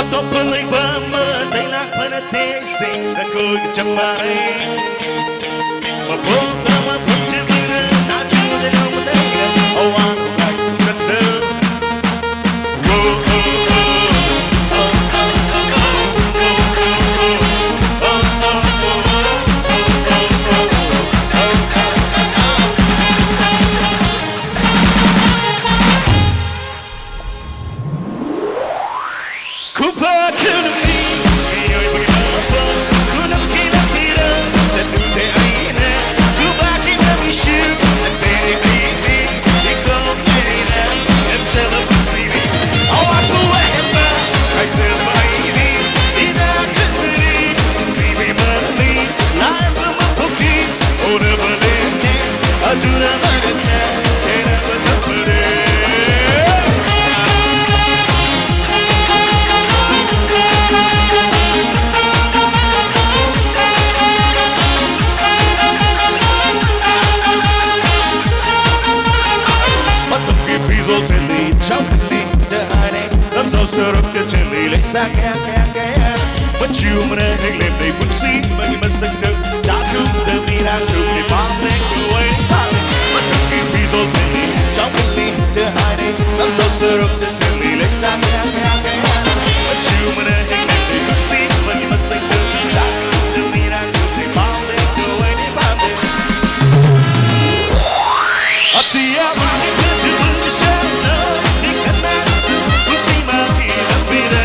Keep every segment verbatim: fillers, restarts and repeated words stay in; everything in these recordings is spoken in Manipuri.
ꯑꯇꯣꯞꯄ ꯂꯩꯕ ꯑꯃꯗꯩ ꯂꯥꯛꯄ ꯅꯠꯇꯦ, ꯁꯦꯡꯅ ꯑꯩꯈꯣꯏꯒ ꯆꯞ ꯃꯥꯟꯅꯩ꯫ ꯃꯐꯝ ꯑꯃ ꯐꯪꯖꯕꯗ ꯅꯥꯟꯊꯣꯛꯅ ꯂꯩꯔꯝꯕꯗ ꯑꯋꯥꯡꯕ ꯂꯥꯏ ꯈꯨꯗꯛꯇ꯫ ꯈꯨꯐ ꯈꯨꯅꯨꯡꯒꯤ ꯃꯤꯑꯣꯏꯕꯒꯤ ꯃꯐꯝ ꯈꯨꯅꯝꯒꯤ ꯂꯝꯕꯤꯗ ꯆꯠꯂꯨꯗꯦ ꯑꯩꯅ ꯈꯨꯕꯥꯛꯀꯤ ꯃꯃꯤꯁꯨ ꯅꯠꯇꯦ ꯑꯩꯗꯤ ꯏꯈꯣꯡ ꯂꯩꯔꯤꯅ ꯅꯝꯖꯕ ꯄꯨꯟꯁꯤꯅꯤ ꯑꯋꯥꯠꯄ ꯋꯥꯍꯦꯟꯕ ꯍꯥꯏꯖꯕ ꯑꯩꯗꯤ ꯏꯅꯥꯛ ꯈꯨꯟꯕꯅꯤ ꯁꯤꯕꯤ ꯃꯔꯝꯅꯤ ꯂꯥꯏꯔꯕ ꯃꯄꯣꯛꯀꯤ ꯍꯣꯠꯅꯕ ꯂꯦꯞꯇꯦ ꯑꯗꯨꯅ ꯃꯔꯝꯅ ꯍꯦꯟꯅ ꯐꯖꯕꯅꯦ꯫ ꯃꯇꯝꯒꯤ ꯐꯤꯖꯣꯜ ꯁꯦꯠꯂꯤ ꯆꯥꯎꯈꯠꯂꯤ ꯆꯍꯥꯅꯤ ꯂꯝꯖꯥꯎ ꯁꯣꯔꯣꯛꯇ ꯆꯦꯜꯂꯤ ꯂꯩꯁꯥ ꯀꯌꯥ ꯀꯌꯥ ꯀꯌꯥ ꯃꯆꯨ ꯑꯃꯅ ꯍꯦꯛ ꯂꯦꯞꯂꯤ ꯄꯨꯟꯁꯤ ꯑꯃꯒꯤ ꯃꯁꯛꯇ ꯆꯥꯛꯈꯨꯝꯗ ꯃꯤꯔꯥꯡ ꯇꯨꯝꯂꯤ ꯄꯥꯝꯂꯦ ꯀꯨꯋꯥꯏ ꯄꯥꯝꯂꯦ ꯃꯇꯝꯒꯤ ꯐꯤꯖꯣꯜ ꯁꯦꯠꯂꯤ ꯆꯥꯎꯈꯠꯂꯤ ꯆꯍꯥꯅꯤ ꯂꯝꯖꯥꯎ ꯁꯣꯔꯣꯛꯇ ꯆꯦꯜꯂꯤ ꯂꯩꯁꯥ ꯀꯌꯥ ꯀꯌꯥ ꯀꯌꯥ ꯃꯆꯨ ꯑꯃꯅ ꯍꯦꯛ ꯂꯦꯞꯂꯤ ꯄꯨꯟꯁꯤ ꯑꯃꯒꯤ ꯃꯁꯛꯇ ꯆꯥꯛꯈꯨꯝꯗ ꯃꯤꯔꯥꯡ ꯇꯨꯝꯂꯤ ꯄꯥꯝꯂꯦ ꯀꯨꯋꯥꯏ ꯄꯥꯝꯂꯦ ꯑꯇꯤꯌꯥ ꯃꯥꯒꯤ ꯐꯖꯕ ꯃꯤꯁꯛꯅ ꯏꯀꯟꯅꯁꯨ ꯄꯨꯟꯁꯤ ꯃꯥꯒꯤ ꯂꯝꯕꯤꯗ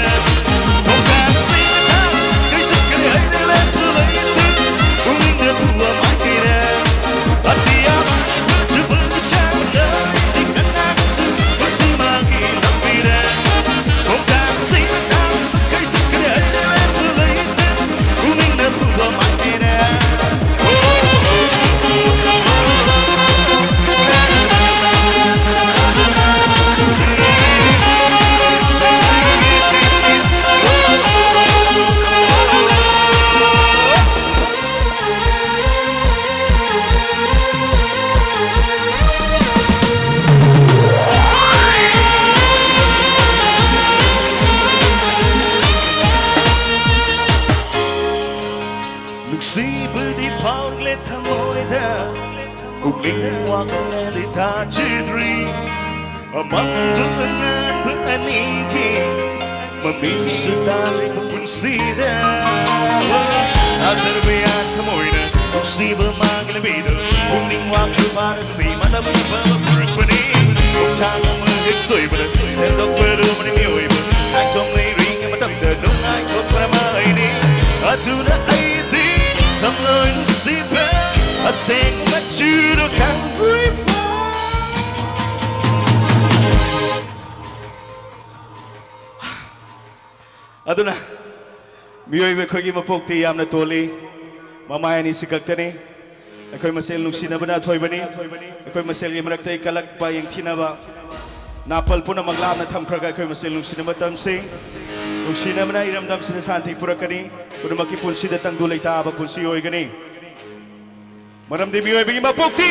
ꯈꯣꯡꯊꯥꯡꯁꯤꯡꯗ ꯀꯩꯁꯛ ꯀꯔꯤ ꯍꯥꯏꯅ ꯂꯦꯞꯄ ꯂꯩꯇꯦ ꯄꯨꯛꯅꯤꯡꯗ ꯄꯨꯕ ꯃꯥꯏꯀꯩꯗ ꯑꯇꯤꯌꯥ ꯃꯥꯒꯤ ꯐꯖꯕ ꯃꯤꯁꯛꯅ ꯏꯀꯟꯅꯁꯨ ꯄꯨꯟꯁꯤ ꯃꯥꯒꯤ ꯂꯝꯕꯤꯗ ꯄꯨꯛꯅꯤꯡ ꯋꯥꯈꯜꯅꯗꯤ ꯊꯥꯖꯗ꯭ꯔꯤ, ꯑꯃꯝꯕ ꯑꯉꯥꯟꯕ ꯑꯅꯤꯒꯤ ꯃꯃꯤꯁꯨ ꯇꯥꯗ꯭ꯔꯤꯕ ꯄꯨꯟꯁꯤꯗ꯫ ꯊꯥꯖꯔꯕ ꯌꯥ ꯊꯃꯣꯏꯅ ꯅꯨꯡꯁꯤꯕ ꯃꯥꯒꯤ ꯂꯝꯕꯤꯗ ꯄꯨꯛꯅꯤꯡ ꯋꯥꯈꯜ ꯐꯥꯔꯒ ꯃꯤ ꯃꯥꯟꯅꯕ ꯑꯐꯕ ꯄꯨꯔꯛꯄꯅꯤ꯫ ꯈꯣꯡꯊꯥꯡ ꯑꯃ ꯍꯦꯛ ꯁꯣꯏꯕꯗ ꯁꯦꯝꯗꯣꯛꯄ ꯂꯨꯕꯅꯤ ꯃꯤꯑꯣꯏꯕ꯫ ꯉꯥꯏꯇꯣꯝ ꯂꯩꯔꯤꯉꯩ ꯃꯇꯝꯗ ꯅꯨꯡꯉꯥꯏꯊꯣꯛꯄꯅ ꯃꯍꯩꯅꯤ꯫ ꯑꯗꯨꯅ ꯑꯩꯗꯤ ꯊꯃꯣꯏ ꯅꯨꯡꯁꯤꯕ ꯑꯁꯦꯡꯕ ꯃꯆꯨꯗꯣ ꯈꯪꯗ꯭ꯔꯤꯕ꯫ ꯑꯗꯨꯅ ꯃꯤꯑꯣꯏꯕ ꯑꯩꯈꯣꯏꯒꯤ ꯃꯄꯣꯛꯇꯤ ꯌꯥꯝꯅ ꯇꯣꯜꯂꯤ꯫ ꯃꯃꯥꯏ ꯑꯅꯤꯁꯤ ꯈꯛꯇꯅꯤ꯫ ꯑꯩꯈꯣꯏ ꯃꯁꯦꯜ ꯅꯨꯡꯁꯤꯅꯕꯅ ꯑꯊꯣꯏꯕꯅꯤ꯫ ꯑꯩꯈꯣꯏ ꯃꯁꯦꯜꯒꯤ ꯃꯔꯛꯇ ꯀꯜꯂꯛꯄ, ꯌꯦꯡꯊꯤꯅꯕ, ꯅꯥꯄꯜ ꯄꯨꯝꯅꯃꯛ ꯂꯥꯞꯅ ꯊꯝꯈ꯭ꯔꯒ ꯑꯩꯈꯣꯏ ꯃꯁꯦꯜ ꯅꯨꯡꯁꯤꯅꯕ ꯇꯝꯁꯤ꯫ ꯅꯨꯡꯁꯤꯅꯕꯅ ꯏꯔꯝꯗꯝꯁꯤꯗ ꯁꯥꯟꯇꯤ ꯄꯨꯔꯛꯀꯅꯤ꯫ ꯄꯨꯝꯅꯃꯛꯀꯤ ꯄꯨꯟꯁꯤꯗ ꯇꯪꯗꯨ ꯂꯩꯇꯥꯕ ꯄꯨꯟꯁꯤ ꯑꯣꯏꯒꯅꯤ꯫ ꯃꯔꯝꯗꯤ ꯃꯤꯑꯣꯏꯕꯒꯤ ꯃꯄꯣꯛꯇꯤ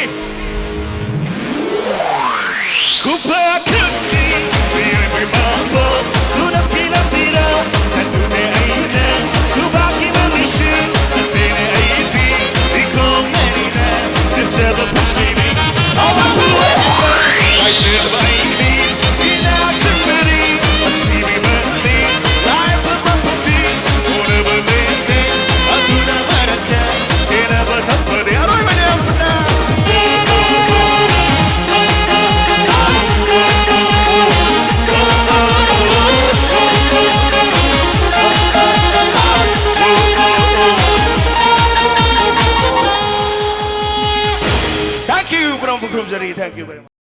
ꯈꯨꯐ ꯑꯈꯟꯅꯤ꯫ ꯃꯤꯑꯣꯏꯕꯒꯤ ꯃꯄꯣꯛ ꯈꯨꯗꯛꯀꯤ ꯂꯝꯕꯤꯗ ꯆꯠꯇꯨꯅꯦ ꯑꯩꯅ ꯈꯨꯕꯥꯛꯀꯤ ꯃꯃꯤꯁꯨ ꯅꯠꯇꯦꯅꯦ ꯑꯩꯗꯤ ꯏꯈꯣꯡ ꯑꯅꯤꯅ ꯆꯠꯆꯕ ꯄꯨꯟꯁꯤꯅꯤ꯫ ꯑꯋꯥꯕ ꯑꯣꯏꯕ ꯍꯥꯏꯖꯕ ꯑꯩꯗꯤ ꯏꯅꯥꯛ ꯈꯨꯟꯕꯅꯤ꯫ ꯑꯁꯤꯕꯤ ꯃꯔꯝꯗꯤ ꯂꯥꯏꯔꯕ ꯃꯄꯣꯛꯇꯤ ꯎꯅꯕ ꯂꯩꯇꯦ꯫ ꯑꯗꯨꯅ ꯃꯔꯛꯇ ꯈꯦꯠꯅꯕ ꯊꯝꯕꯅꯤ꯫ ꯑꯔꯣꯏꯕꯅꯤ ꯑꯃꯅ꯫ Thank you, ꯄꯨꯝꯅꯃꯛꯄꯨ ꯈꯨꯔꯨꯝꯖꯔꯤ꯫ Thank you very much.